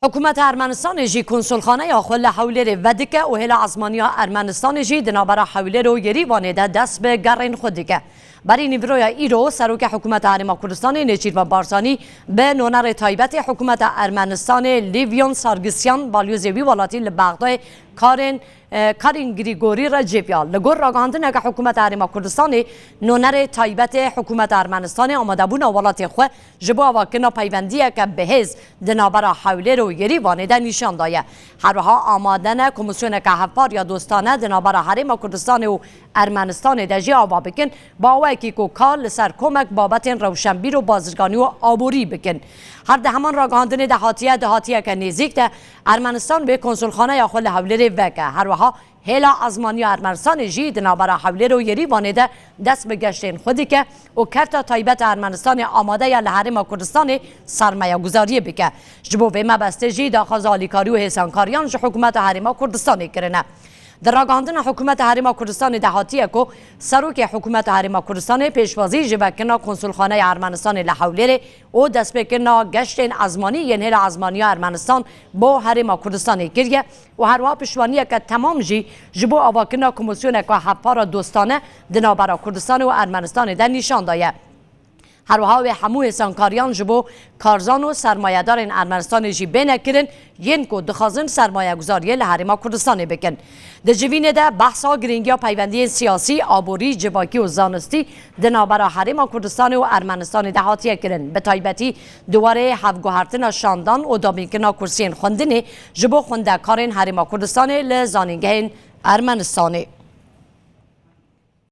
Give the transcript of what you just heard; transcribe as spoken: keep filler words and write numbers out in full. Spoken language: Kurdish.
Hikûmeta Ermenistanê jî konsulxaneya xwe li Hewlêrê vedike û hêla ezmaniya Ermenistanê jî di navbera Hewlêr û Yerîvanê de dest bi gerên xwe dike. Berî nîvroya îro Serokê Hikûmeta Herêma Kurdistanê Nêçîrvan Barzanî bi nonerê taybetê Hikûmeta Ermenistanê Livyon Sargisyan, balyozê wî welatî li Bexdayê karên e, Karîn Grîgorî re cêviya. Li gor ragihandineke Hikûmeta Herêma Kurdistanê, nonerê taybetê Hikûmeta Ermenistanê amadebûna welatê xwe ji bo avakirina peywendiyeke bihêz di navbera Hewlêr û Yerîvanê de nîşan daye. Her wiha amade ne komîsyoneke hevpar ya dostane di navbera Herêma Kurdistanê û Ermenistanê de jî ava bikin, bi awayekî ku kar li ser komek babetên rewşenbîr û bazirganî û aborî bikin. Her di heman ragihandinê de hatiye, di hatiyeke nêzîk de Ermenistan wê konsulxaneya xwe li Hewlêrê veke. Her wiha hêla ezmaniya Ermenistanê jî di navbera Hewlêr û Yerîvanê de dest bi geştên xwe dike û kerta taybet a Ermenistanê amade ye li Herêma Kurdistanê sermayeguzariyê bike. Ji bo vê mebestê jî daxwaza alîkarî û hêsankariyan ji Hikûmeta Herêma Kurdistanê kirine. Di ragihandina Hikûmeta Herêma Kurdistanê de hatiye ku Serokê Hikûmeta Herêma Kurdistanê pêşwazî ji vekirina konsulxaneya Ermenistanê li Hewlêrê û destpêkirina geştên ezmanî yên hêla ezmaniya Ermenistan bo Herêma Kurdistanê kiriye û herwiha piştvaniyeke temam jî ji bo avakirina komîsyoneke hevpar a dostane di navbera Kurdistanê û Ermenistanê de nîşan daye. Her wiha wê hemû hêsankariyan ji bo karzan û sermayedarên Ermenistanê jî bêne kirin, yên ku dixwazin sermayeguzariyê li Herêma Kurdistanê bikin. Di civînê de behsa girîngiya peywendiyên siyasî, aborî, civakî û zanistî di navbera Herêma Kurdistanê û Ermenistanê de hatiye kirin. Bi taybetî di warê hevguhertina şandan û dabînkirina kursiyên xwendinê ji bo xwendekarên Herêma Kurdistanê li zanîngehên Ermenistanê.